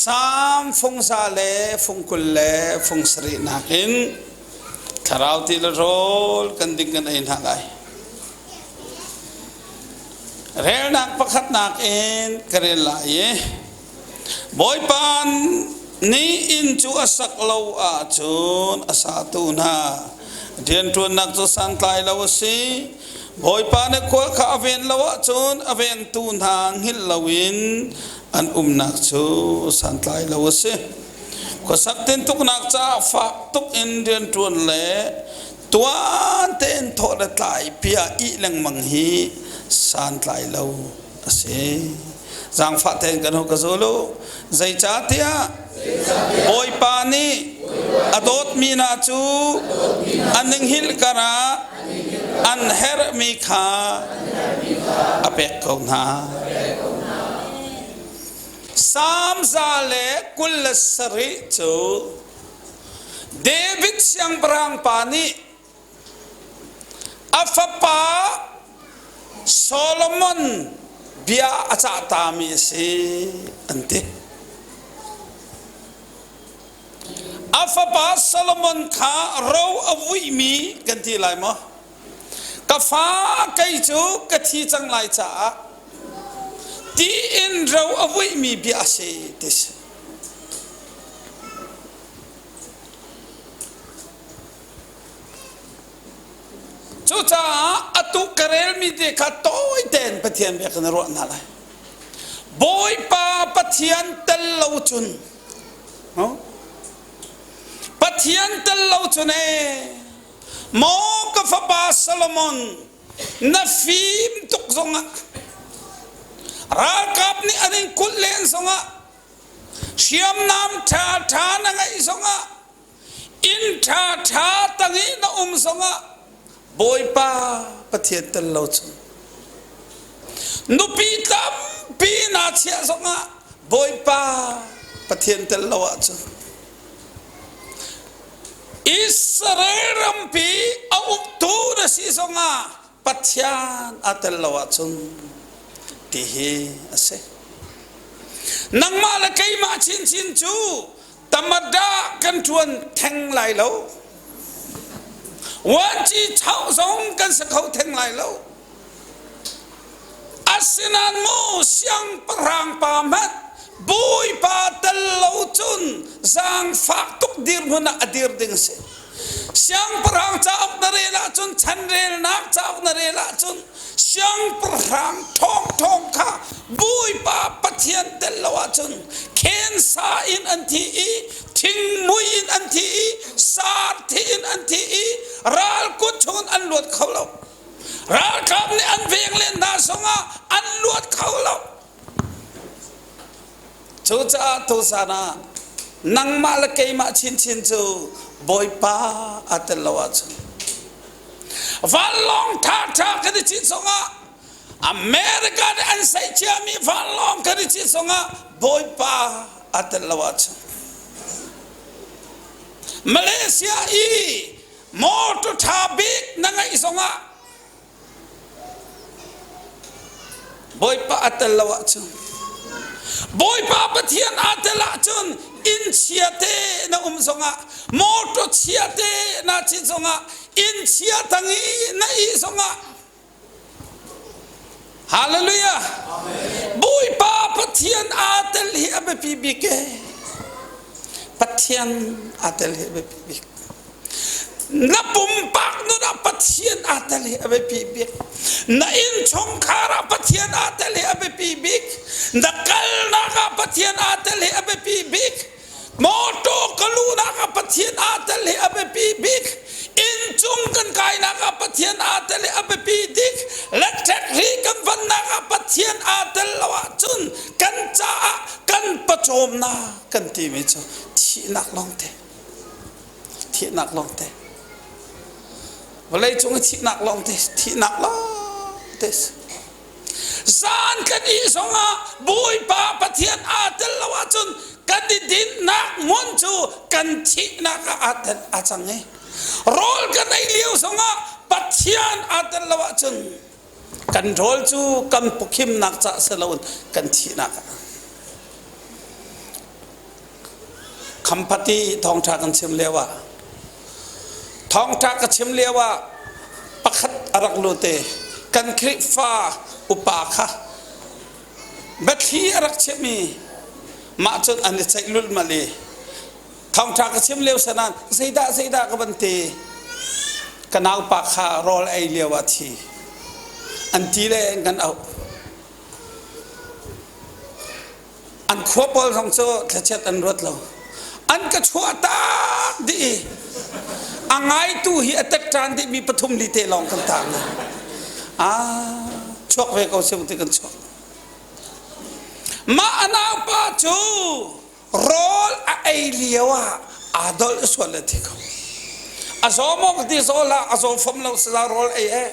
Salm fungza le fungkul le fungsarih nakin thlarau ti le rawl kan ding kan ei hna lai. Relnak pakhatnak in ka rel lai i Bawipa nih inn cu a sak lo ahcun a satu hna rianṭuannak cu santlai lo a si. Bawipa nih khua kha a ven lo ahcun a vengtu hna hngilh loin an umnak cu santlai lo a si. Khuasak tintuknak caah fak tuk in rianṭuan le tuan tein thawh le tlai piah ih lengmang hi santlai lo a si. Zaangfah tein kan hu ka zul u. Zeicahtiah Bawipa nih a dawtmi hna cu an hngilh karah an herhmi kha a pek ko hna. Salm 127 cu David siangpahrang pa nih A fapa Solomon bia a cahtami a si an ti. A fapa Solomon kha ro a vuimi kan ti lai maw? Ka fa kei cu ka thi cang lai caah tiin ro a vuimi bia a si ti si. Cucaah atu ka relmi te kha tawi tein Pathian bia kan ruah hna lai. Bawipa Pathian tel lo cun Pathian tel lo cun ee maw ka fapa Solomon na fim tuk zongah ralkap nih an in kulh len zongah hriamnam ṭha ṭha na ngeih zongah inn ṭhaṭha tang i na um zongah Bawipa Pathian tel lo cun nupi tampi naa chiah zongah Bawipa Pathian tel lo ahcun Israel rampi a uktu na si zongah Pathian aa tel lo ahcun ti hi a si. Nangmah le keimah chinchin cu Tamada kan ṭuan theng lai lo. Wanci chauh zong kan si kho theng lai lo. Asinain mu siangpahrang pa hmanh Bawipa tel lo cun zaangfak tuk dirhmun ah a dir ding a si. Siangpahrang cauk na rel ahcun chanrelnak cauk na rel ahcun siangpahrang ṭhawngṭhawng kha Bawipa Pathian tel lo ahcun khensa in an thi i thingmui in an thi i sarthi in an thi i ral kut chungin an luat kho lo. Ralkap nih an veng len hna zongah an luat kho lo. Cucaah tuzan ah nangmah le keimah chinchin cu Bawipa aa tel lo ahcun vanlawng ṭhaṭha kan i cit zongah America nih an saih ciami vanlawng kan i cit zongah Bawipa aa tel lo ahcun Malaysia i motor ṭha bik na ngeih zongah Bawipa a tel lo ahcun Bawipa Pathian aa tel ahcun inn chia te na um zongah motor chia te na cit zongah inn chia tang i na ih zongah Hallelujah Bawipa Pathian aa tel hi a biapi bik e Pathian aa tel hi a biapi bik Na pumpak nun ah Pathian aa tel hi a biapi bik. Na innchungkhar ah Pathian aa tel hi a biapi bik. Na kalnak ah Pathian aa tel hi a biapi bik. Mawṭaw ka luhnak ah Pathian aa tel hi a biapi bik. Inncung kan kainak ah Pathian aa tel hi a biapi bik. Lectrek ri kan vannak ah Pathian aa tel lo ahcun kan caah kan pawcawmnak kan timi cu thihnak lawngte. Thihnak lawngte. Vawlei cung i thihnak lawngte, thihnak lawngte. Zan kan ih zongah Bawipa Pathian aa tel lo ahcun kan i dinhnak hmun cu kan thihnak ah aa tel aa cang i rawl kan ei lio zongah Pathian aa tel lo ahcun kan rawl cu kan pawkhimnak caah si loin kan thihnak ah. Khamphati thawngṭha kan chim lio ah thawngṭha ka chim lio ah pakhat a rak lut i kan Khrihfa upa kha biathli a rak chim i mah cun an i ceih lulhmalh i thawngṭha ka chim lio sanan zeidah zeidah ka van ti ka naupa kha rawl ei lio ah thi an ti le an kan auh An khua pawl zong cu thlachiat an ruat lo. An ka chuah tak dih i a ngaitu hi a tek ṭan dihmi pathum li te lawng kan tang. Ah, chuak ve ko si ti kan chuak. Mah a naupa cu rawl a ei lio ah aa dolh sual le thi ko. A zaw maw ka ti zaw hlah, a zaw fom lo saza rawl ei eh.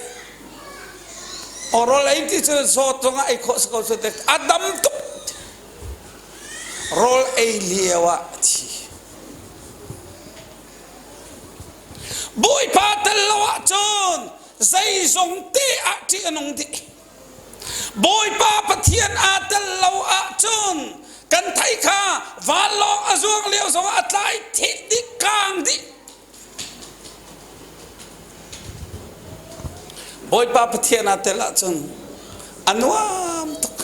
Rawl ei ti cu zawt zongah ei khawh si ko cu a dam tuk. Rawl ei lio ah a thi. Bawipa tel lo ahcun zeizong te ah ṭih a nung dih. Bawipa Pathian aa tel lo ahcun kan thei kha vanlawng a zuang lio zongah a tlai thih dih kaang dih. Bawipa Pathian aa tel ahcun a nuam tuk.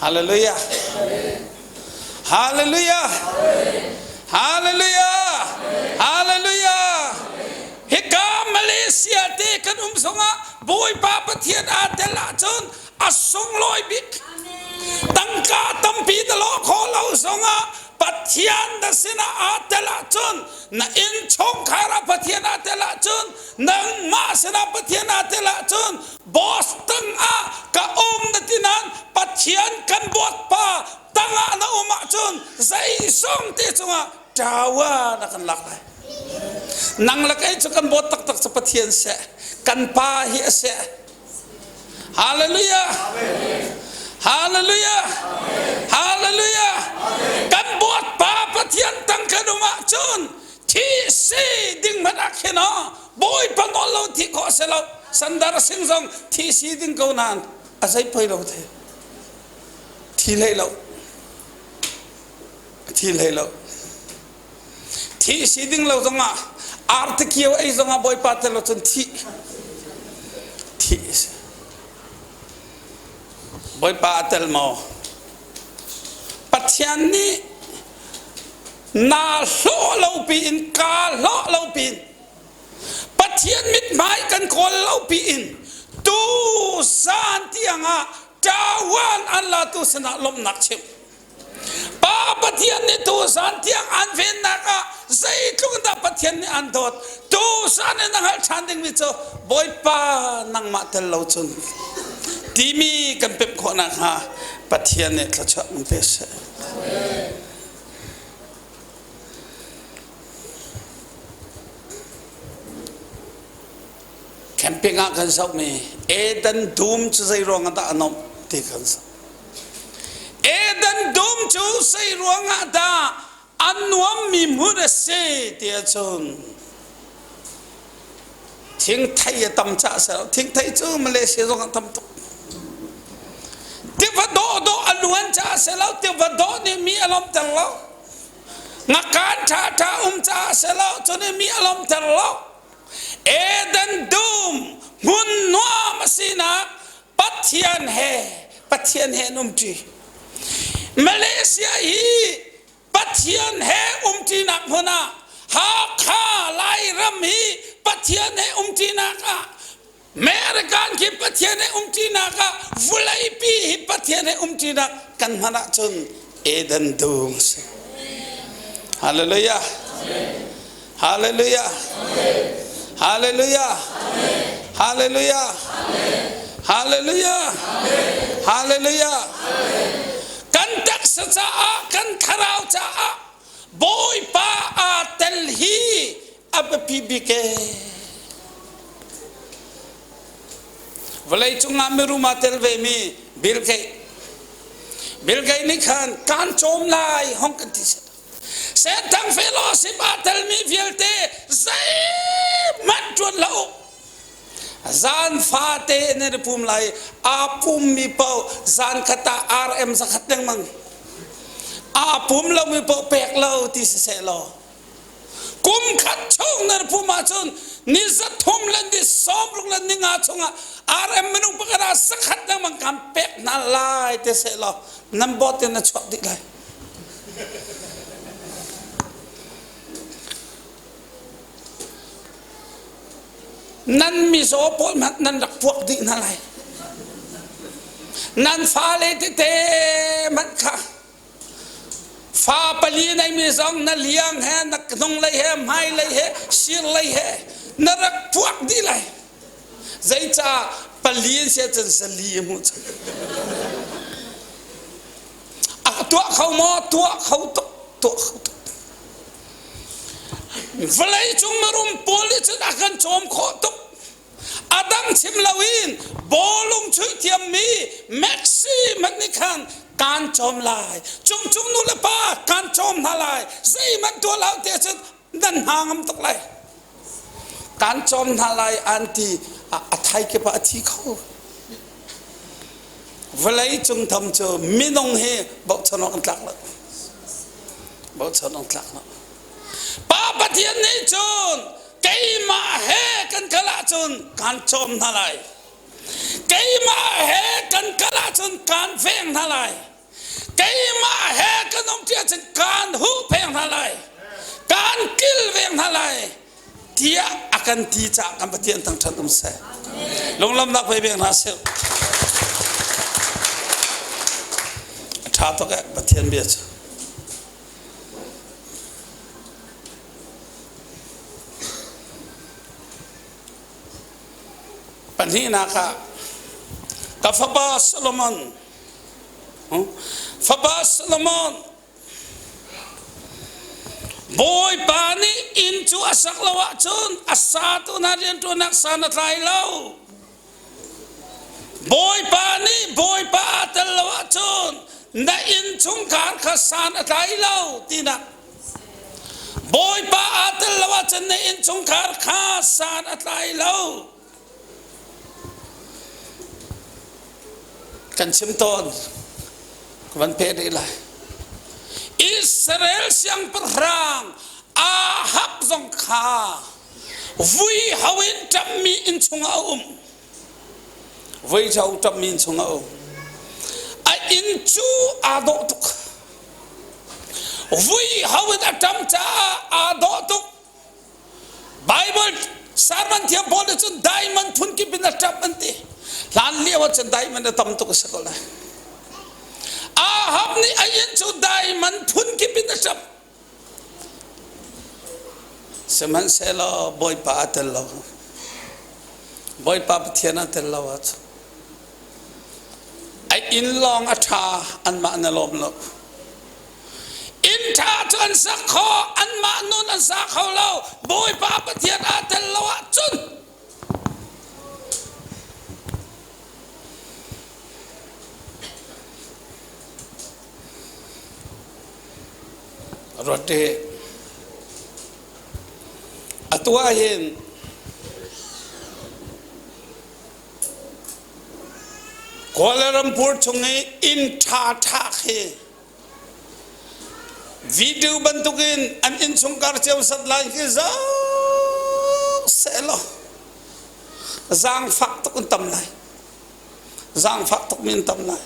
Hallelujah. Hallelujah. Hallelujah. Hallelujah. Hika Malaysia te kan um zongah Bawipa Pathian aa tel ahcun a sunglawi bik. Tangka tampi na lawh khawh lo zongah Pathian na sinah aa tel ahcun na innchungkhar ah Pathian aa tel ahcun nangmah sinah Pathian aa tel ahcun boss tang ah ka um na ti nain Pathian kan Bawipa tangah na um ahcun zeizong te cungah ṭawa na kan lak lai. Nang le kei cu kan bawt taktak cu Pathian seh kan pa hi a seh Hallelujah. Hallelujah. Hallelujah. Kan Bawipa Pathian tang kan um ahcun thi si ding hmanh ah khin ah Bawipa nawl lo thi khawh si lo. Sandar sing zong thi si ding ko nain a zei poi lo the. Thi hlei lo. Thi hlei lo. Thi si ding lo zongah artikio ei zongah Bawipa tel lo cun thih thih a si. Bawipa a tel maw? Pathian nih naa hlawh lo piin kaa hlawh lo piin Pathian mithmai kan kawl lo piin tu zan tiangah ṭawan an latu sinah lawmhnak chim. Pa Pathian nih tuzan tiang an vennak ah zeitluk in dah Pathian nih an dawt tuzan in a hngalh ṭhan dingmi cu Bawipa nangmah tel lo cun timi kan pemh khawh nakhnga Pathian nih thluachuah kan pe seh. Camping ah kan zohmi Eden dum cu zei ruang ah dah a nuamh ti kan zoh. Eden dum cu zei ruang ah dah a nuammi hmun a si ti ahcun thingthei a tam caah si lo. Thingthei cu Malaysia zong ah tam tuk. Tiva dawhdawh a luan caah si lo. Tiva dawh nih mi a lawmter lo. Ngakaan ṭhaṭha um caah si lo. Cu nih mi a lawmter lo. Eden dum hmun nuam a sinak Pathian he Pathian he an umṭi. Malaysia hi Pathian he umṭinak hmun ah Hakha Lairam hi Pathian he umṭinak ah American khi Pathian he umṭinak ah vuleipi hi Pathian he umṭinak kan hman ahcun Eden dum a si. Hallelujah. Hallelujah. Hallelujah. Hallelujah. Hallelujah. Hallelujah. Kan taksa caah, kan thlarau caah Bawipa aa tel hi a biapi bik ee. Vawlei cungah mirum aa tel vemi Bill Gates. Bill Gates nih khan kaan cawm lai hong kan ti Senthang fellowship aa telmi vialte zeihmanh ṭuan hlah u. Zan fate nan i pum lai. Aa pummi paoh zan khat ah RM zakhat lengmang. Aa pum lomi paoh pek lo ti siseh law kum khat chung na pum ahcun ni 300 le ni 60 le ni nga chungah RM minung pakhat ah zakhat lengmang kan pek hna lai ti seh law nan bawt in na chuak dih lai. Nan mizaw pawl hmanh nan rak puak dih hna lai. Nan fale tete hmanh kha fa pali neimi zong na liang he na hnunglei he hmailei he sirlei he na rak puak dih lai. Zeicah pali an si ahcun zali a hmuh cang. A tuah kho maw? Tuah kho tuk, tuah kho tuk. Vawlei cung mirum pawl nih cun a kan cawm khawh tuk. A dang chim loin bawlung chuih thiammi Messi hmanh nih khan kaan cawm lai. Cungcung nu le pa kaan cawm hna lai. Zeihmanh tuah lo te cun nan hna ngam tuk lai. Kaan cawm hna lai an ti a thai kip ah a thi kho. Vawlei cung tham cu minung hi bochan awk an tlak lo. Bochan awk tlak lo. Pa Pathian nih cun keimah he kan kal ahcun kaan cawm hna lai. Keimah he kan kal ahcun kaan veng hna lai. Keimah he kan um ṭi ahcun kaan huhpheng hna lai. Kaan kilveng hna lai. Tiah a kan ti caah kan Pathian thangṭhat um seh. Lunglawmhnak pe bek hna seh. A ṭha tuk eh Pathian bia cu. Pahnihnak ah ka fapa Solomon fapa Solomon Bawipa nih inn cu a sak lo ahcun a satu hna rianṭuannak san a tlai lo. Bawipa nih Bawipa aa tel lo ahcun na innchungkhar kha san a tlai lo tinak. Bawipa aa tel lo ahcun na innchungkhar kha san a tlai lo. Kan chim tawn. Ka van peh rih lai. Israel siangpahrang Ahab zong kha vui ho in ṭammi inn chungah a um. Vui ho ṭammi inn chungah a um. A inn cu aa dawh tuk. Vui ho in a ṭam caah aa dawh tuk. Bible sermon thiam pawl nih cun diamond phun kip in a ṭap an ti. Hlan lio ah cun diamond a tam tuk a si ko lai. Ahab nih a inn cu diamond phun kip in a ṭap. Sihmanhsehlaw Bawipa a tel lo. Bawipa Pathian a tel lo ahcun a inn lawng a ṭha anmah na lawm lo. Inn ṭha cu an sak kho, anmah nun an sa kho lo. Bawipa Pathian aa tel lo ahcun ruat te atu ah hin Kuala Lumpur chung i inn ṭha ṭha khi Video bantukin an innchungkhar cio sat lai khi zoh sehlaw zaangfak tuk in tam lai. Zaangfak tuk mi in tam lai.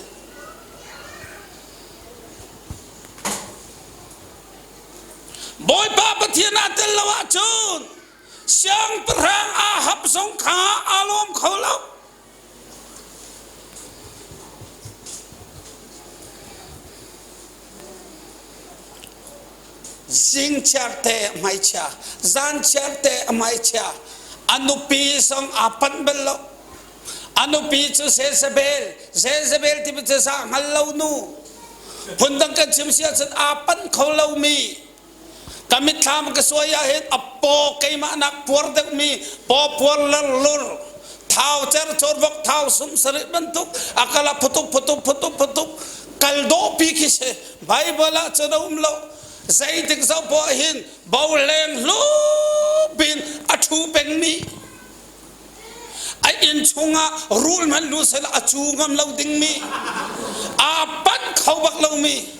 Bawipa Pathian aa tel lo ahcun siangpahrang Ahab zong kha aa lawm kho lo. Zingchiar te a hmaichia, zanchiar te a hmaichia, a nupi zong aa panh bal lo. A nupi cu Jezebel, Jezebel timi cu za hngal lo nu. Phundang kan chim si ahcun aa panh kho lomi Ka mitthlam ka suai ah hin a paw keimah nak puar deuhmi paw puar lerlur thau cer chawr vok thau sum sarih bantuk a kal a phutuk phutuk phutuk phutuk kal dawh pi khi si Bible ah cun a um lo zeitik zoh poah hin bo leng hlu pin a thu pengmi a inn chungah rul hmanh lu sel a cu ngam lo dingmi aa panh kho bak lomi.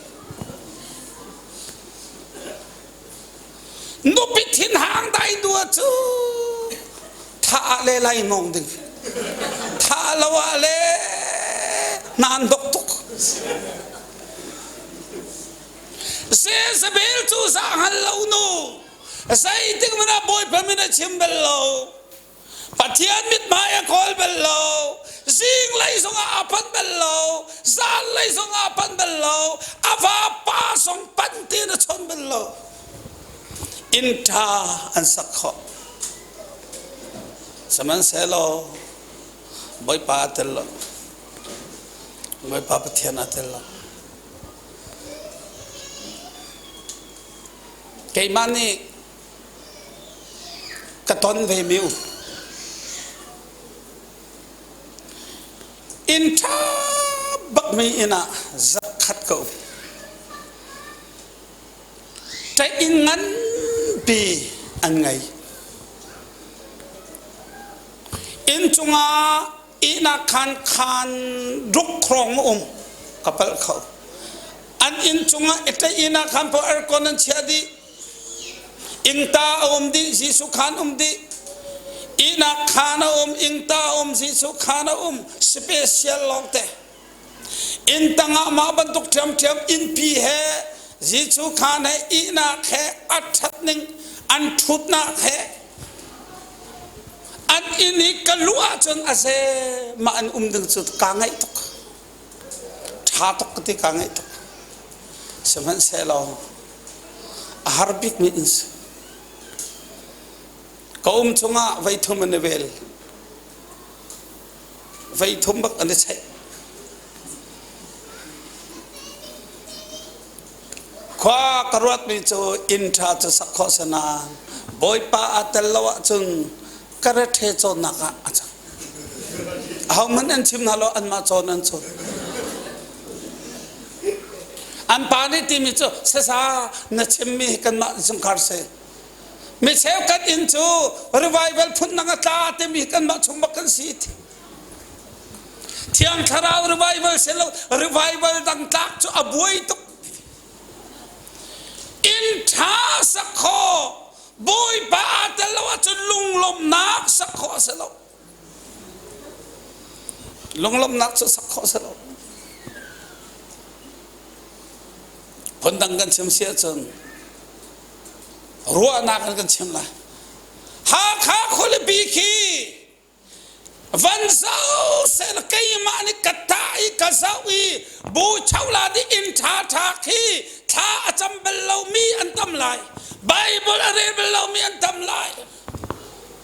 Nupi thinhang dai dua cu thah le lai nawng ding. Thah lo ah le naan dok tuk. Jezebel cu zah hngal lo nu. Zeitik hmanh ah Bawipa min a chim bal lo. Pathian mithmai a kawl bal lo. Zinglei zongah a panh bal lo. Zanlei zongah a panh bal lo. A vapa zong panh tein a chawn bal lo. Inn ṭha an sak khawh. Sihmanhsehlaw Bawipa a tel lo. Bawipa Pathian a tel lo. Keimah nih ka ton ve mi u. Inn ṭha bakmi inn ah zakhat ka um. Ṭaih inn nganpi an ngei. Inn cungah ihnak khaan khaan ruk hrawng a um ka palh kho. An inn cungah i ṭaih ihnak khaan paoh aircon an chiah dih. Ingta a um dih, Jesuh khaan um dih. Ihnak khaan a um, ingta a um, Jesuh khaan a um, special lawngte. Inn tangah mah bantuk ṭhiamṭhiam innpi he Jesuh khaan he ihnak he a ṭhat ning an ṭhutnak he an inn i ka luh ahcun a ze mah an um ding cu kaa ngaih tuk. Ṭha tuk ka ti kaa ngaih tuk. Sihmanhsehlaw a har bikmi inn si. Ka um chungah voi thum an i vel. Voi thum bak an i cheih. Khua ka ruatmi cu inn ṭha cu sak khawh si nain Bawipa aa tel lo ahcun ka rethe cawnnak ah a cang. Ahohmanh an chim hna lo anmah cawn an cawn. An pa nih timi cu sasa na chimmi hi kanmah chungkhar si. Mi cheukhat inn cu revival phun dang a tla timi kanmah chung bak kan si. Thiang Thlarau revival si lo revival dang tlak cu a buai tuk. Inn ṭha sak khawh Bawipa aa tel lo ahcun lunglawmhnak sak khawh a si lo. Lunglawmhnak cu sak khawh a si lo. Phundang kan chim si ahcun ruahnak an kan chim lai. Hakha khualipi khi van zoh seh keimah nih ka tah i ka zoh i bu chola nih inn ṭha ṭha khi thla a cam bal lomi an tam lai. Bible a rel bal lomi an tam lai.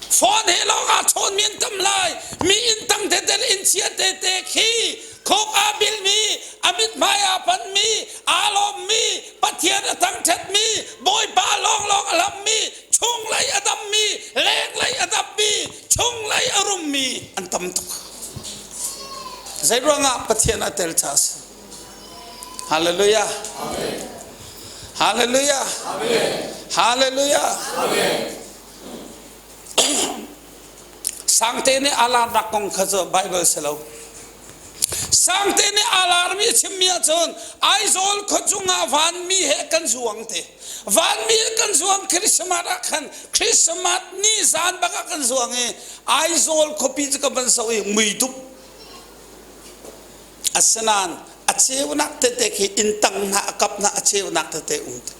Phone he lawng aa chawnmi an tam lai. Mi inn tang tete le inn chia tete khi khuk aa bilmi, a mithmai aa panmi, aa lawmmi, Pathian a thangṭhatmi, Bawipa lawnglawng a lammi, chunglei a dammi, lenglei a dammi, chunglei a rummi an tam tuk. Zei ruangah Pathian a tel ca a si. Hallelujah. Hallelujah. Hallelujah. Sangte nih a larnak kong kha cu Bible si lo. Sangte nih a larmi a chimmi ahcun Aizawl khuachung ah vanmi he kan zuang te. Vanmi he kan zuang Christmas ah khan Christmas ni zan bak ah kan zuang i Aizawl khuapi cu ka van so i muidup. Asinain a ceunak tete khi inn tang hna a kap hna a ceunak tete um te.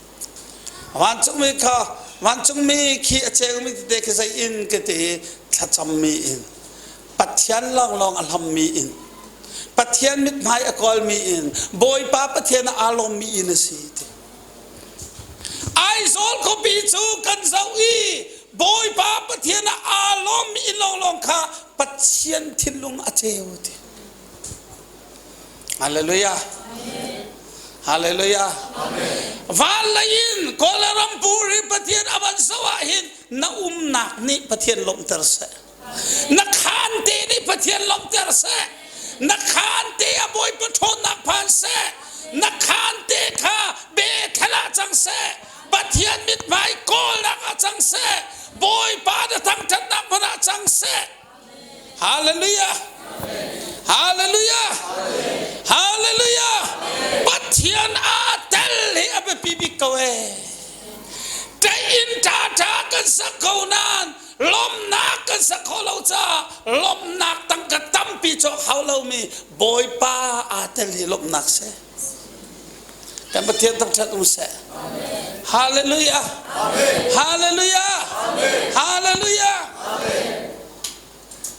Vancungmi kha vancungmi khi a ceumi tete khi zei inn ka ti thlacammi inn. Pathian lawnglawng a hlammi inn. Pathian mithmai a kawlmi inn. Bawipa Pathian ah aa lawmmi inn a si ti. Aizawl khuapi cu kan zoh i Bawipa Pathian ah aa lawmmi inn lawnglawng kha Pathian thinlung a ceu ti. Hallelujah. Hallelujah. Van lei in Kawlram puri Pathian a van so ah hin na umnak nih Pathian lawmhter seh. Na khaan te nih Pathian lawmhter seh. Na khaan te a Bawipa ṭhawnnak phan seh. Na khaan te kha Bethel ah cang seh. Pathian mithmai kawlnak ah cang seh. Bawipa na thangṭhatnak hmun ah cang seh. Hallelujah. Hallelujah. Hallelujah. Pathian aa tel hi a biapi bik ko ee. Ṭaih in ṭa. sak ko nain lawmhnak kan sak khawh lo caah lawmhnak tangka tampi cawk hau lomi Bawipa aa tel hi lawmhnak si. Kan Pathian thangṭhat um seh. Hallelujah. Hallelujah. Hallelujah.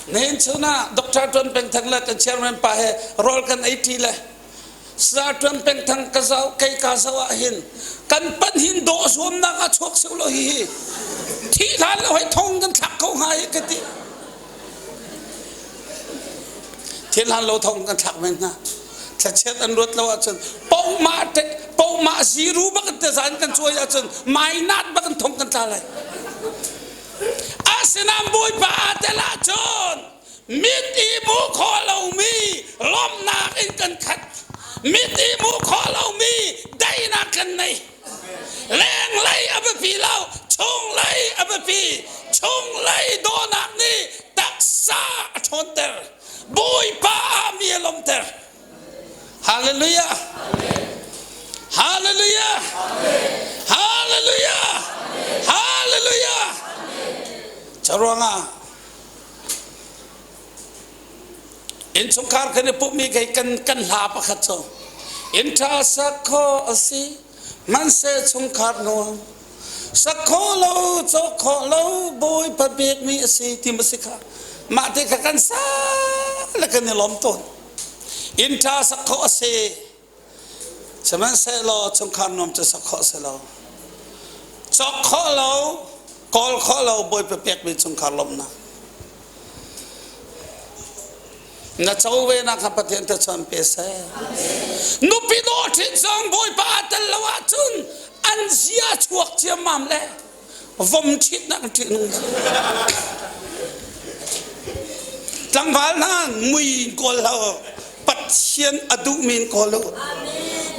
Nihin chun ah Dr. Tuan Peng Thang le kan chairman pa he rawl kan ei ṭi le Sar Tuan Peng Thang ka zoh kei ka zoh ah hin kan pan hin dawh zuamnak a chuak sio lo hi hi thi hlan lo hei thong kan thlak ko hnga hi ka ti thil hlan lo thong kan thlak men hna thlachiat an ruat lo ahcun pohmah pohmah ziru bak in tezan kan cuai ahcun mainat bak in thong kan tla lai Asinain Bawipa aa tel ahcun mit i hmuh khawh lomi lawmhnak in kan khat. Mit i hmuh khawh lomi daihnak kan nei. Lenglei a biapi lo, chunglei a biapi. Chunglei dawhnak nih taksa a ṭhawnter. Bawipa ah mi a lawmter. Hallelujah. Hallelujah. Hallelujah. Hallelujah. Caruangah innchungkhar kan i pumhmi kei kan kan hla pakhat cu inn ṭha sak khawh a si hmanhseh chungkhar nuam sak khawh lo cawk khawh lo bawipa pekmi a si ti ma si kha mah te kha kan sa le kan i lawm tawn Inn ṭha sak khawh a si. Sihmanhsehlaw chungkhar nuam cu sak khawh a si lo. Cawk khawh lo, kawl khawh lo Bawipa pekmi chungkhar lawmhnak. Na co ve nak kha Pathian thluachuah pe seh. Nupi dawh ṭhit zong Bawipa aa tel lo ahcun an zia chuak ciammam le vom ṭhitnak ṭih nung tlangval hna mui in kawl hlah Pathian a duhmi in kawl u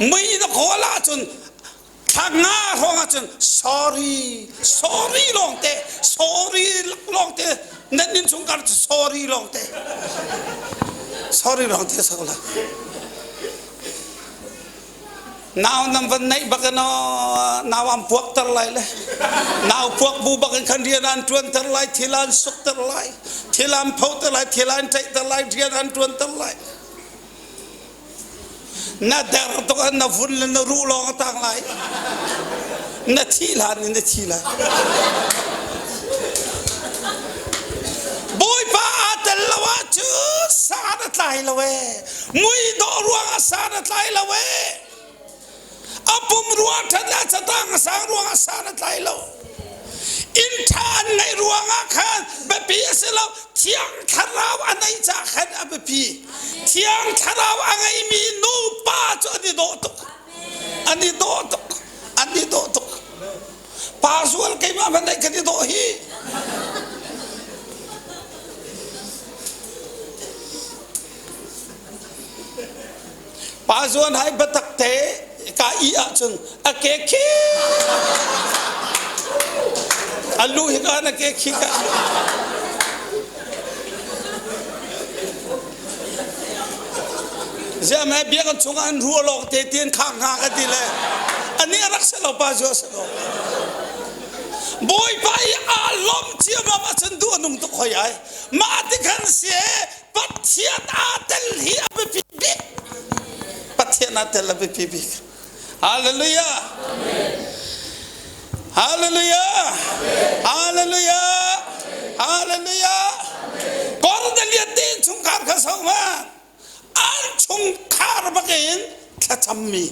mui na kawl ahcun thla nga hrawng ahcun sorry sorry lawngte sorry lawngte nan innchungkhar cu sorry lawngte sorry lawngte sak la Nau nan van neih bak in nau an puakter lai le nau puak bu bak in khan rian an ṭuanter lai thil an sukter lai thil an photer lai thil an ṭaihter lai rian an ṭuanter lai na der tuk ah na vun le na ruh lawng a tang lai na thih hlan in na thi lai Bawipa aa tel lo ahcun san a tlai lo ee Muidawh ruangah san a tlai lo ee. A pum ruang ṭhat le a catang a sang ruangah san a tlai lo. Inn ṭha an ngeih ruangah khan biapi a si lo. Thiang Thlarau a neih caah khan a biapi. Thiang Thlarau a ngeimi nupa cu an i dawh tuk. An i dawh tuk. An i dawh tuk. Pa zual keimah hmanh kan i dawh hi. Pa zuan hai biatak te ka i ahcun a ke khi a lu hi ka na ke khi ka Zia me biakinn chungah an ruah lawng te tien khang hnga ka ti le ani a rak se lo pa zu a se lo Bawipa i aa lawm ciammam ahcun duh a nung tuk hoi ai mah ti khan si Pathian aa tel hi a biapi bik. Pathian aa tel a biapi bik. Hallelujah. Hallelujah. Hallelujah. Hallelujah. Kornelian te chungkhar kha so ma an chungkhar bakin thlacammi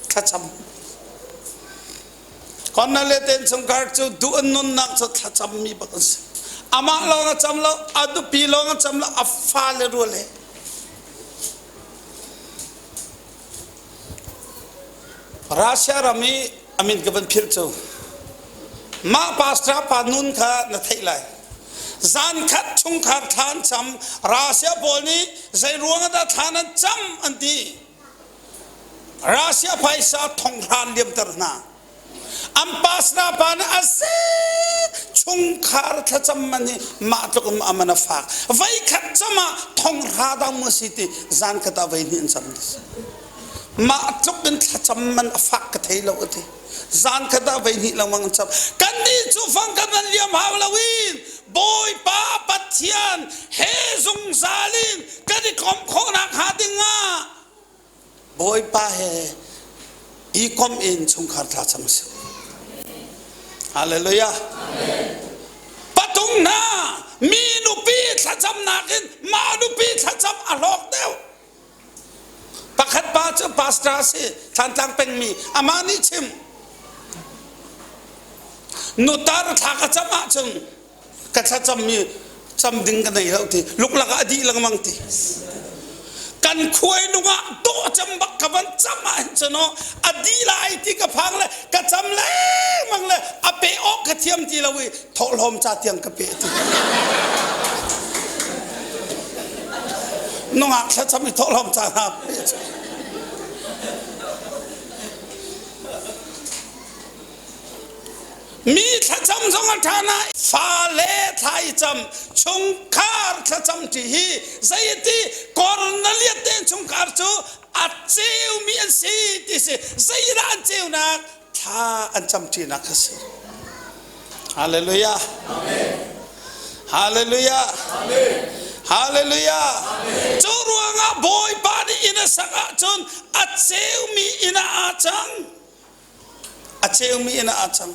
thlacam Kornelian te chungkhar cu duh an nunnak cu thlacammi bak an si. Amah lawng a cam lo, a nupi lawng a cam lo, a fale rual he. Russia ram i a min ka van philh cu mah pastor pa nun kha na theih lai. Zan khat chungkhar thla an cam, Russia pawl nih zei ruang ah dah thla nan cam an ti. Russia phaisa thonghran liamter hna. An pastor pa nih a si chungkhar thlacam man hi mah tluk in a man a fak. Voi khat cam ah thonghra dang mu si ti zan khat ah voi hnih an cam. Mah tluk in thlacam man a fak ka thei lo a ti. Zan khat ah vei hnih lengmang an cam. Kannih cu fang kan van liam hau loin Bawipa Pathian he zungzal in kan i komh khawhnak hnga dingah Bawipa he i komh in chungkhar thla cam a si. Hallelujah. Patung hna mi nupi thlacamnak in mah nupi thlacam a hlawk deuh. Pakhat pa cu pastor a si, Thlantlang pengmi, amah nih chim. Nutar thla ka cam ahcun ka thlacammi cam ding ka nei lo ti luklak ah a dih lengmang ti. Kan khuai lung ah dawh cam bak ka van cam ah hin cun a dih lai ti ka phang le ka cam lengmang le a pe awk ka thiam ti lo i thawhlawm ca tiang ka pe ti. Nungak thlacam i thawhlawm ca hna pe. Mi thlacam zong a ṭha na fale thla i cam chungkhar thlacam ṭi hi zeiti Kornelias te chungkhar cu a ceumi an si ti si zeidah an ceunak thla an cam ṭinak a si. Hallelujah. Hallelujah. Hallelujah. Cu ruangah Bawipa nih inn a sak ahcun a ceumi inn ah aa cang. A ceumi inn ah aa cang.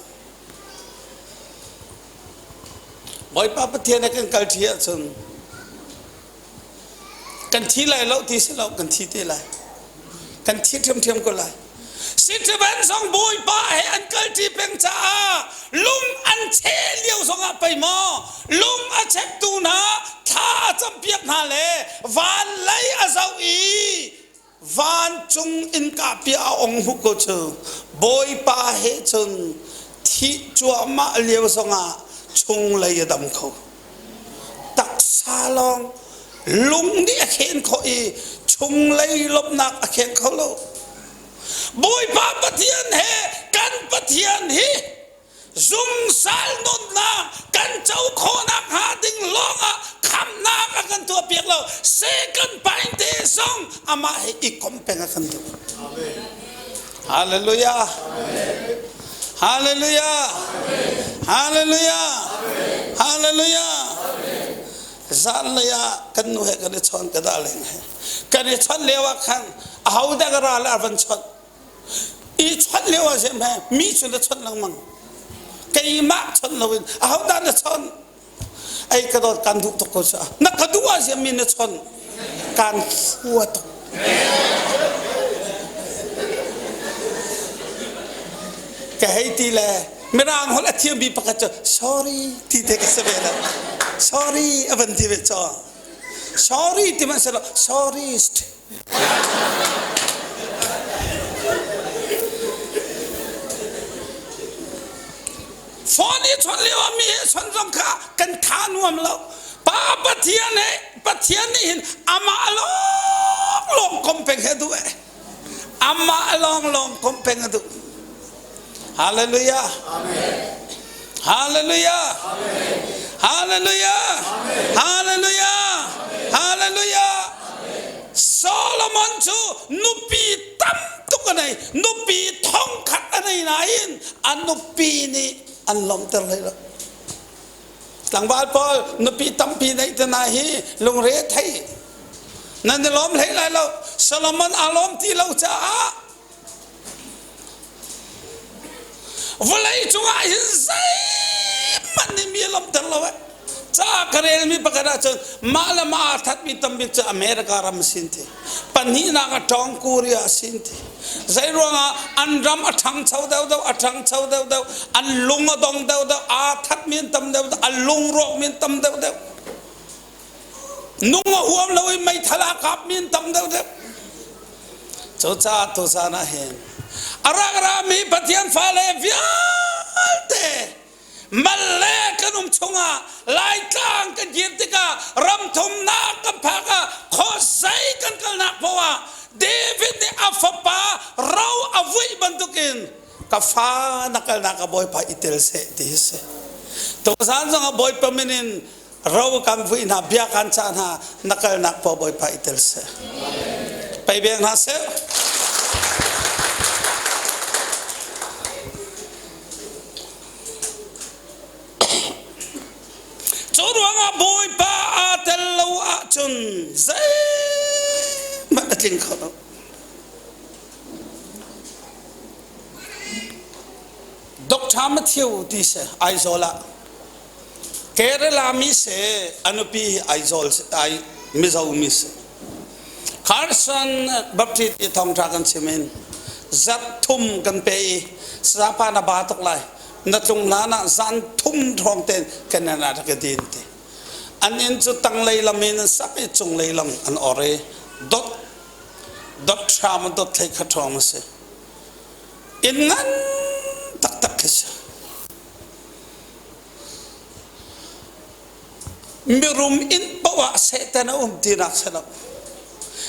Bawipa Pathian he kan kal ṭi ahcun Kan thi lai lo ti si lo, kan thi te lai. Kan thi ṭhiamṭhiam ko lai. Sitivan zong Bawipa he an kalṭi peng caah lung an cheh lio zongah pei maw lung a chektu hna thla a campiak hna le van lei a zoh i vancung innka piah a ong hmu ko cu Bawipa he cun thih cuahmah lio zongah chunglei a dam kho. Taksa lawng lung nih a khen khawh i chunglei lawmhnak a kheng kho lo. Bawipa Pathian he kan Pathian hi zungzal nunnak kan co khawhnak hnga ding lawngah khamnak a kan tuahpiak lo. Second pine te zong amah he i kom peng a kan duh. Hallelujah. Hallelujah. Hallelujah. Hallelujah. Zanlei ah kan nu he kan i chawn ka dah leng he. Kan i chawnh lio ah khan aho dah ka ral a van chawnh. I chawnh lio ah sem he mi cu na chawnh lengmang. Keimah chawnh loin aho dah na chawnh? Ei ka dawt kan duh tuk ko sa. Na ka duh ah siam mi na chawnh. Kan hua tuk. Ka hei ti le mirang holh a thiam bi pakhat cu sorry ti te ka si ve le sorry a van ti ve cho. Sorry ti man se lo sorry Phone i chawnh lio ah mi he chawnh zong kha kan tha nuam lo. Pa Pathian he Pathian nih hin amah lawng lawng kom peng he duh eh. Amah lawng lawng kom peng a duh. Hallelujah. Amen. Hallelujah. Amen. Hallelujah. Amen. Hallelujah. Hallelujah. Solomon cu nupi tam tuk a nei nupi thongkhat a nei nain a nupi nih an lawmhter hlei lo tlangval pawl nupi tampi neih te na hi lungre thei nan i lawm hlei lai lo Solomon aa lawm ti lo caah Vawlei cungah hin zeihmanh nih mi a lawmhter lo eh. Ca ka relmi pakhat ahcun mah le mah aa thatmi tambik cu America ram a si an ti. Pahnihnak ah Tawng Korea a si an ti. Zei ruangah an ram a ṭhangcho deuhdeuh, a ṭhangcho deuhdeuh, an lung a dong deuhdeuh, aa thatmi an tam deuhdeuh, an lungrawkmi an tam deuhdeuh. Nung a huam lo i meithal aa kapmi an tam deuhdeuh. Cucaah tuzaan ah hin a rak rami Pathian fale vialte mal le kan um chungah Laitlang kan kir tikah ramthumnak kan phak ah khuazei kan kalnak paoh ah David nih a fapa ro a vuih bantukin ka fa na kalnak ah Bawipa i tel seh ti hi si. Tuzaan zongah Bawipa min in ro kan vui hna bia kan cah hna na kalnak paoh Bawipa i tel seh pei beng hna seh. chungah Bawipa aa tel lo ahcun zeihmanh a tling kho lo. Dr. Matthew ti si Aizawl ah Kerala mi si a nupi Aizawl ai Mizo mi si Carson Baptist i thawngṭha kan chim in zarh thum kan pe i sapa na ba tuk lai na tlung hlan ah zan thum ṭhawng tein kan in rak i din ti an inn cu tanglei lam in an sak i cunglei lam an or i dot dot hram dot thlei kha ṭhawng a si inn ngan taktak khi si Mirum inn paoh ah Satan a um tinak si lo.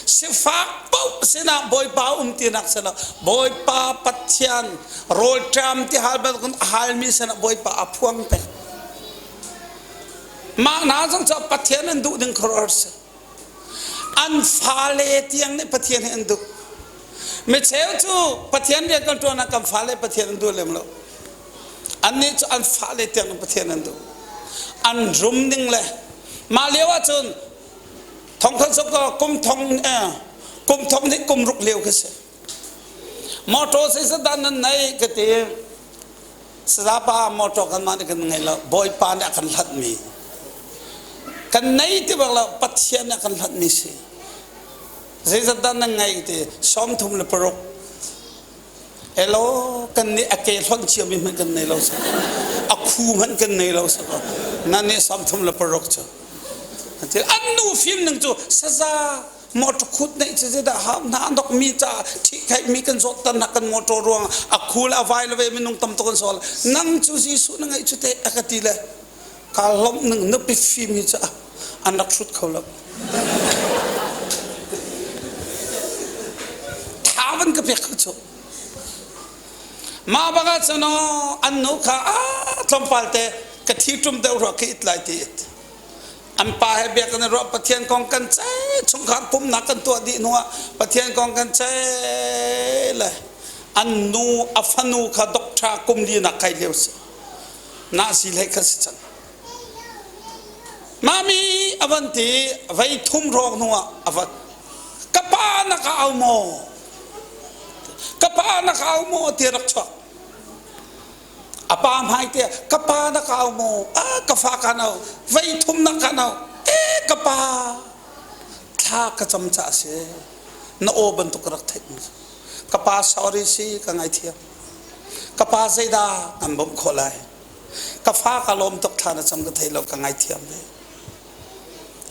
Sifak paoh sinah Bawipa um tinak si lo. Bawipa Pathian rawlṭam ti hal bantukin a halmi sinah Bawipa a phuang peng. Mah hna zong cu Pathian an duh ding khuaruahhar si. An fale tiang nih Pathian hi an duh. Micheu cu Pathian rian kan ṭuan ah kan fale Pathian an duh lem lo. Annih cu an fale tiang in Pathian an duh. An rum ning le mah lio ahcun thongkhat sok kum thong kum thong nih kum ruk lio khi si. Motor zeizat dah nan nei ka ti. Sazapa motor kan mah nih kan ngei lo. Bawipa nih a kan hlatmi. Kan nei ti bak lo Pathian nih a kan hlatmi si. Zeizat dah nan ngei ti 36. Hello, kan nih a ke hlonh ciami hmanh kan nei lo sa. A khu hmanh kan nei lo sa. Nan nih 36 cu. An nu fim ning cu saza motor khut neih cu zeidah hau hna dok mi ca ṭhih khaih mi kan zawt tan kan motor ruang a khul a vai le ve minung tam tuk an sol nang cu Jesuh na ngeih cu te a ka ti le Kaa lawmh ning nupi fimi cu an rak hrut kho lo. Tha van ka pek kho cu. Mah bak ah cun an nu kha ah tlawmpal te ka thi ṭum deuh rua ka it lai ti it. An pa he bia kan i ruah Pathian kong kan ceih chungkhar pumnak kan tuah dih hnuah Pathian kong kan ceih le an nu a fanu kha doctor kum li nak kai lio si. Nahsi hlei kha si cang. Mami a van ti vei thum hrawng hnuah a van ka pa na ka au maw? Ka pa na ka au maw ti rak chuak. A pa hmai te ka pa na ka au maw? Ah ka fa kan au vei thum na kan au. Eh ka pa thla ka cam ca si. Na aw bantuk rak theih. Ka pa sorry si ka ngaithiam. Ka pa zeidah kan bawmh khawh lai? Ka fa ka lawm tuk thla na cam ka thei lo ka ngaithiam ve.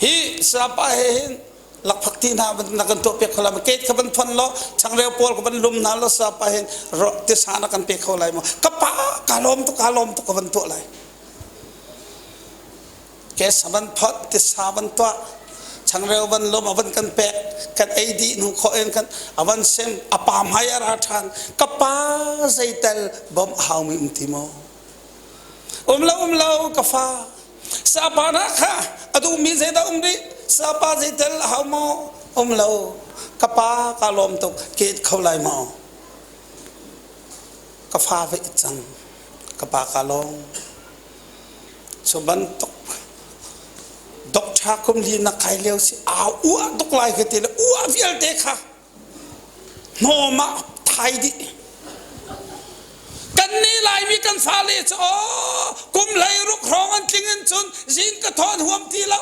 Hi sapa he hin lakphak ti hna na kan tuah piak kho lai maw? Gate kha van phon law changreu pawl kha van lum hna law sapa hin tisa na kan pe kho lai maw? Ka pa ka lawm tuk ka lawm tuk ka van tuah lai. Gas a van phot, tisa van tuah, changreu van lum a van kan pek, kan ei dih hnu khawh in kan a van sem, a pa hmai a ra ṭhan. Ka pa zeitel bawmh a haumi um ti maw? Um lo, um lo, ka fa. Sapa na kha a duhmi zeidah um rih? Sapa zeitel a hau maw? Um lo. Ka pa ka lawm tuk, ke kho lai maw? Ka fa va it cang. Ka pa ka lawm. Cu bantuk doctor kum li na kai lio si aa uah tuk lai ka ti le uah vialte kha hnawm ah thai dih. Kan nih Laimi kan fale cu aw kum hlei ruk hrawng an tling in cun zing ka thawn huam ti lo.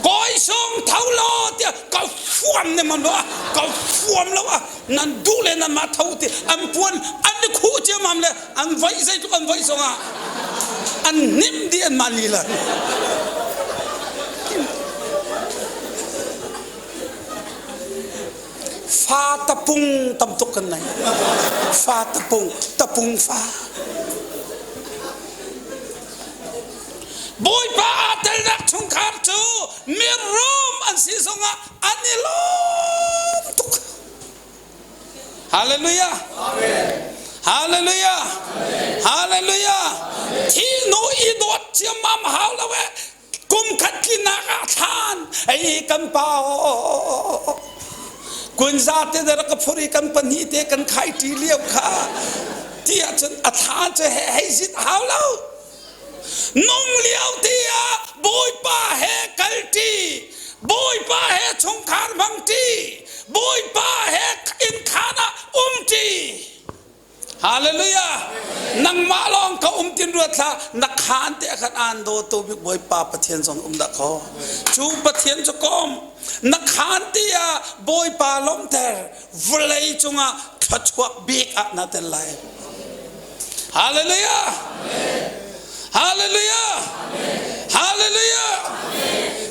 Kawi sung tho law tiah ka fuam ne man lo ah ka fuam lo ah nan duh le nan mah tho ti an puan an i khuh ciammam le an voih zeitluk an voih zongah an hnim dih an mah lila fa tapung tam tuk kan nei fa tapung tapung fa Bawipa aa telnak chungkhar cu mirum an si zongah an i lawm tuk. Hallelujah. Hallelujah. Hallelujah. Thihnu i dawt ciammam hau lo eh. Kum khat tlinak ah thlan ei kan pa kunza te da rak ka phur i kan pahnih te kan khai ṭi lio kha ti ahcun a thla cu hei zit hau lo. Nung lio ti ah Bawipa he kalṭi, Bawipa he chungkhar hmangṭi, Bawipa he innkhaan ah umṭi. Hallelujah! Nangmah lawng ka um tin ruat hlah, na khaan te khan aan dawtu bik Bawipa Pathian zong um dah kaw. Cu Pathian cu kom, na khaan te ah Bawipa lawmhter, vawlei cungah thluachuak bik ah na tel lai. Hallelujah! Hallelujah! Hallelujah!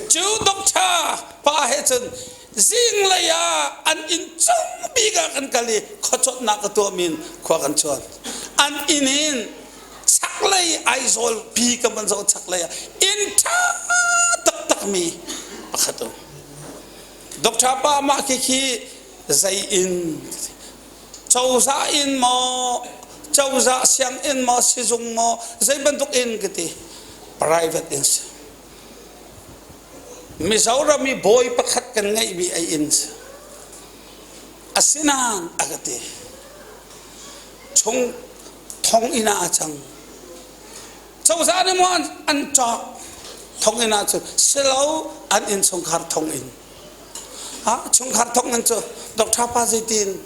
Cu doctor pa he cun zinglei ah an inn cung bik ah kan kal i khuacawtnak ka tuahmi in khua kan chuan. An inn in chaklei Aizawl pi kan van zoh chaklei ah inn ṭha taktakmi pakhat um. Doctor pa mah khi khi zei inn cozah inn maw cozah sianginn maw sizung maw zei bantuk inn ka ti private inn si. Mizoram i bawi pakhat kan ngeihmi a inn si. Asinain a ka ti. Chung thonginn ah a cang. Cozah nih maw an cawk thonginn ah cun silo an innchungkhar thonginn. Ha chungkhar thonginn cu Dr. Pa zeitin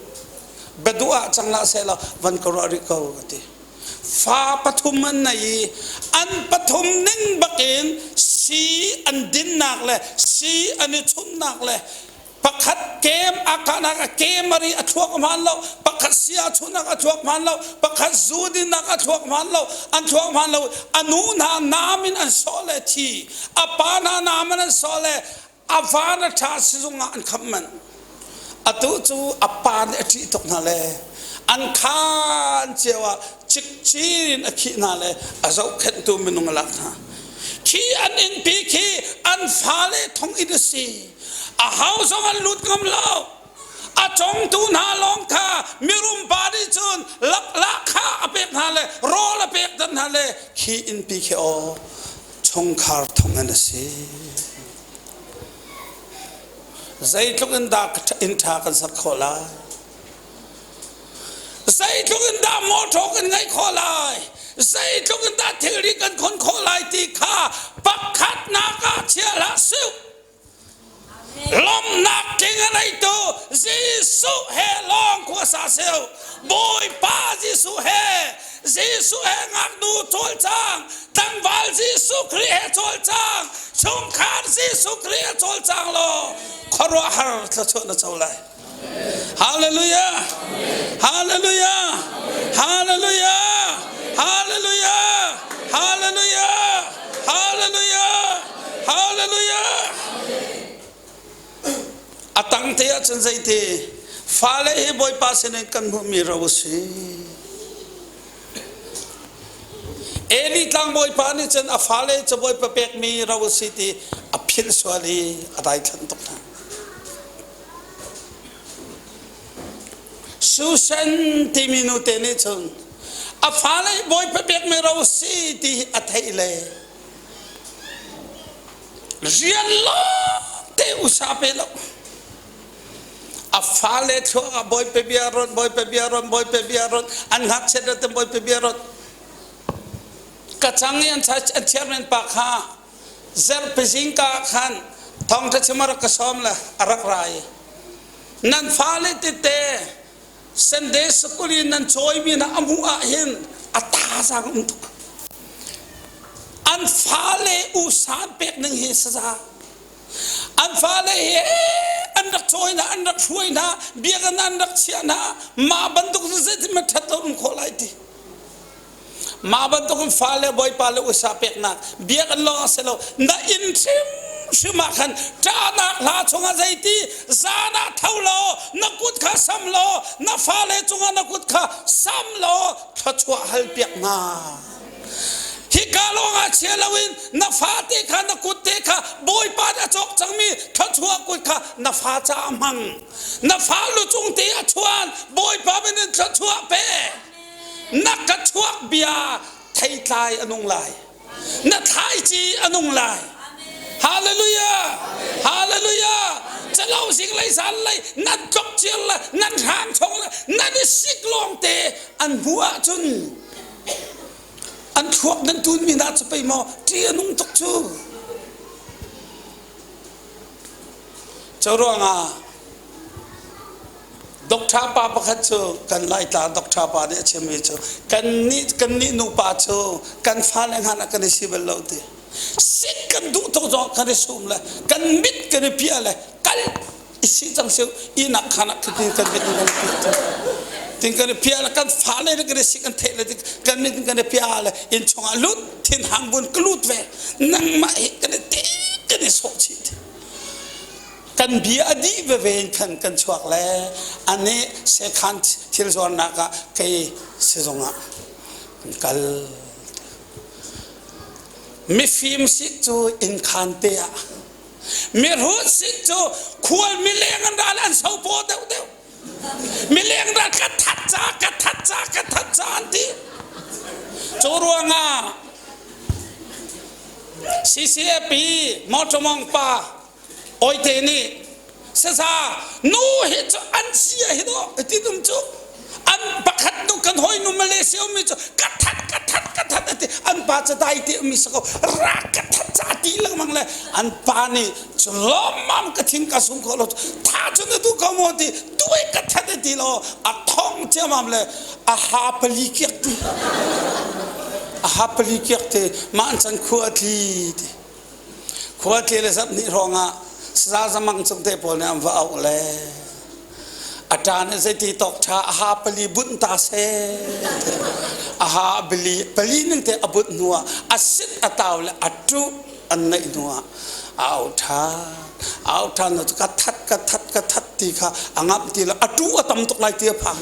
biaduh ah cang lah seh law van ka ruah rih ko ka ti. Fa pathum an nei i an pathum ning bakin sii an dinnak le sii an i chunhnak le pakhat kem a kahnak a kem a ri a thluak hmaan lo pakhat sia chunhnak a thluak hmaan lo pakhat zu dinnak a thluak hmaan lo an thluak hmaan lo a nu hna naam in an sawh le thi a pa hna naam in an sawh le a van a ṭha sizung ah an khamh manh. Atu cu a pa nih a ṭih tuk hna le an khaan cio ah cikcin in a khih hna le a zohkhenhtu minung a lak hna. Khi an innpi khi an fale thonginn a si. A hau zong an lut ngam lo. A congtu hna lawng kha mirum pa nih cun lahkhah a pek hna le rawl a pek hna le khi innpi khi aw chungkhar thonginn a si. Zeitluk in dah inn ṭha kan sak khawh lai? Zeitluk in dah mawṭaw kan ngeih khawh lai? Zeitluk in dah thilri kan khon khawh lai ti kha pakhatnak ah chia hlah sih. Lawmhnak tling a neitu Jesuh he lawng khua sa seh. Bawipa Jesuh he Jesuh he ngaknu cawlcang, tlangval Jesuh Khrih he cawlcang, chungkhar Jesuh Khrih he cawlcang law khuaruahhar thluachuah na co lai. Hallelujah! Hallelujah! Hallelujah! Hallelujah! Hallelujah! Hallelujah! Hallelujah! A tang te ahcun zeiti fale hi Bawipa sinin kan hmuhmi ro a si. Eli tlangbawipa nih cun a fale cu Bawipa pekmi ro a si ti a philh sual i a daithlanh tuk hna. Susan timi nute nih cun a fale Bawipa pekmi ro a si ti a theih le Rian lawngte usa pe lo. A fale thluak ah Bawipa bia ron, Bawipa bia ron, Bawipa bia ron, an ngakchiat rat in Bawipa bia ron. Ka cang i an chairman pa kha zarhpi zingka khan thawngṭha chim a rak ka sawm le a rak ra i nan fale tete Sunday school in nan cawimi hna a hmuh ah hin a thazaang um tuk. An fale usan pek ning hi saza. An fale hi an rak cawi hna, an rak hruai hna, biakinn an rak chiah hna, mah bantuk zeitin ma ṭhat lo um khawh lai ti. Mah bantukin fale bawipa le usa peknak biakinn lawng a si lo na inn hrimhrim ah khan ṭahnak hla chungah zeiti zan ah tho law na kut kha sam law na fale cungah na kut kha sam law thluachuah hal piak hna. Hika lawngah chia loin na fate kha na kut te kha Bawipa nih a cawk cangmi thluachuah kut kha na fa caah hmang. Na fa lu cung te a chuan Bawipa min in thluachuah pe. Na ka chuak bia theitlai a nung lai. Na thlaici a nung lai. Hallelujah! Hallelujah! Calo zing lei zan lei nan tlok cial le nan hrang chong le nan i sik lawng te an hmuh ahcun An thluak nan tunmi hna cu pei maw ṭih a nung tuk cu. Cu ruangah Doctor pa pakhat cu kan Laitlang doctor pa nih a chimmi cu kannih nupa cu kan fale hngan ah kan i si bal lo ti. Sik kan duh tuk zong kan i sum le kan mit kan i piah le kal i si cang si inak khan ah tin kan mit kan piah tin kan i piah le kan fale le kan i sik kan theih le kan mit kan i piah le inn chungah lut thin hang bun ka lut ve nangmah hi kan i te kan i sawh chih kan bia a dih veve in khan kan chuak le ane sekhan thil zuarnak ah kei sizung ah kan kal. Mifim sik cu inn khan te ah, mihrut sik cu khual mileng an ral an sopaw deuhdeuh. Mileng ral ka that ca, ka that ca, ka that ca an ti. Cu ruangah CCAP Mawṭawmawng pa Awite nih saza nu hi cu an sia hi dawh ti dum cu an pakhat nu kan hawi nu Malaysia ummi cu ka that ka that ka that ati an pa cu dai te ummi sako ra ka that ca ti lengmang le an pa nih cu lawmmam ka thin ka sung ko lo tha cu na du ko maw ti tuai ka that ti lo a thong ciamam le a ha pali kiak ti a ha pali kiak ti mah an chan khua tli ti Khualtli le zarhhnih hrawngah saza zamang cung te pawl nih an va auh le a ṭa nih zeiti tawk ṭha a ha pali bunh ta seh a ha bili pali ning te a bunh hnuah a sit a tau le a ṭuh an neih hnuah a au ṭhan a au ṭhan hnu ka that ka that ka that ti kha a ngamh ti lo a ṭuh a tam tuk lai ti a phang.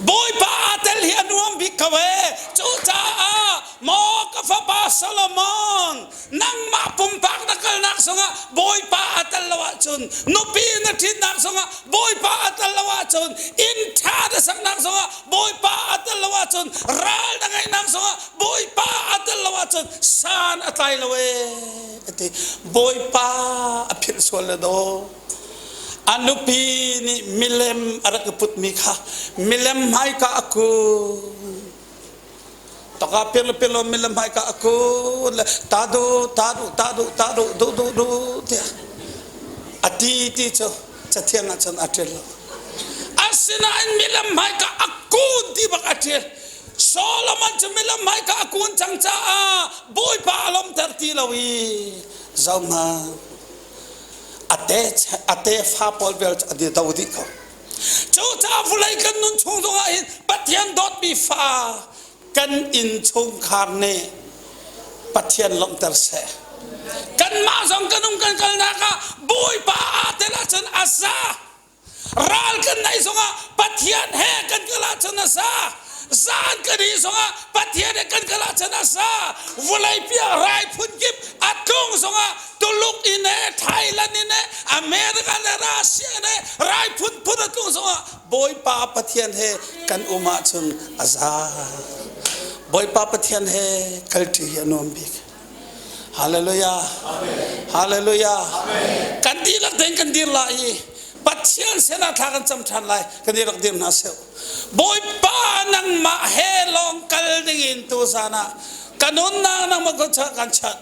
Bawipa aa tel hi a nuam bik ko ee. Cucaah maw ka fapa Solomon, nangmah pumpak na kalnak zongah Bawipa aa tel lo ahcun, nupi na ṭhitnak zongah Bawipa aa tel lo ahcun, inn ṭha na saknak zongah Bawipa aa tel lo ahcun, ral na ngeihnak zongah Bawipa aa tel lo ahcun san a tlai lo ee a ti. Bawipa a philh sual le daw. A nupi nih milem a rak i putmi kha milem hmaika a kun. Taka pilo pilo milem hmaika a kun le ta du ta du ta du ta du du du du tiah a ti ti cu cathiang ah cun a ṭial lo. Asinain milem hmaika a kun ti bak a ṭial. Solomon cu milem hmaika a kun cang caah Bawipa a lawmter ti lo i zohhmanh a tefa pawl vial cu an i do dih ko. Cucaah vawlei kan nun chung zongah hin Pathian dawtmi fa kan innchungkhar nih Pathian lawmhter seh. Kanmah zong kan um kan kalnak ah Bawipa aa tel ahcun a za. Ral kan neih zongah Pathian he kan kal ahcun a za. Zan kan ih zongah Pathian he kan kal ahcun a za. Vawlei piah rai phunkip a tlung zongah Tuluk in he Thailand in he America le Russia in he rai phunphun a tlung zongah Bawipa Pathian he kan um ahcun a za. Bawipa Pathian he kalṭi hi a nuam bik. Hallelujah. Hallelujah. Kan dihlak tein kan dir lai i Pathian sinah thla kan cam ṭhan lai. Kan i rak dir hna seh. Bawipa nangmah he lawng kal dingin tuzan ah ka nunnak nangmah kan chah kan chanh.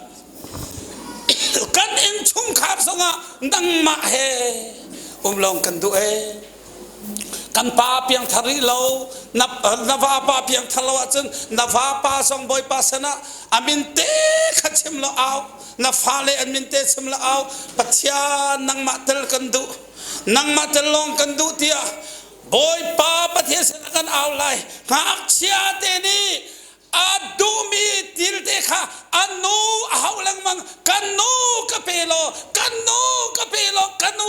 Kan innchungkhar zongah nangmah he um lawng kan duh ee. Kan pa piangthar rih lo, na, na vapa piangthar lo ahcun na vapa zong Bawipa sinah a min te kha chim lo au. Na fale an min te chim lo au. Pathian nangmah tel kan duh. Nangmah tel lawng kan duh tiah Bawipa Pathian sinah kan au lai. Ngakchia te nih a duhmi thil te kha a nu a hauh lengmang. Kan nu ka pe law, kan nu ka pe law, kan nu.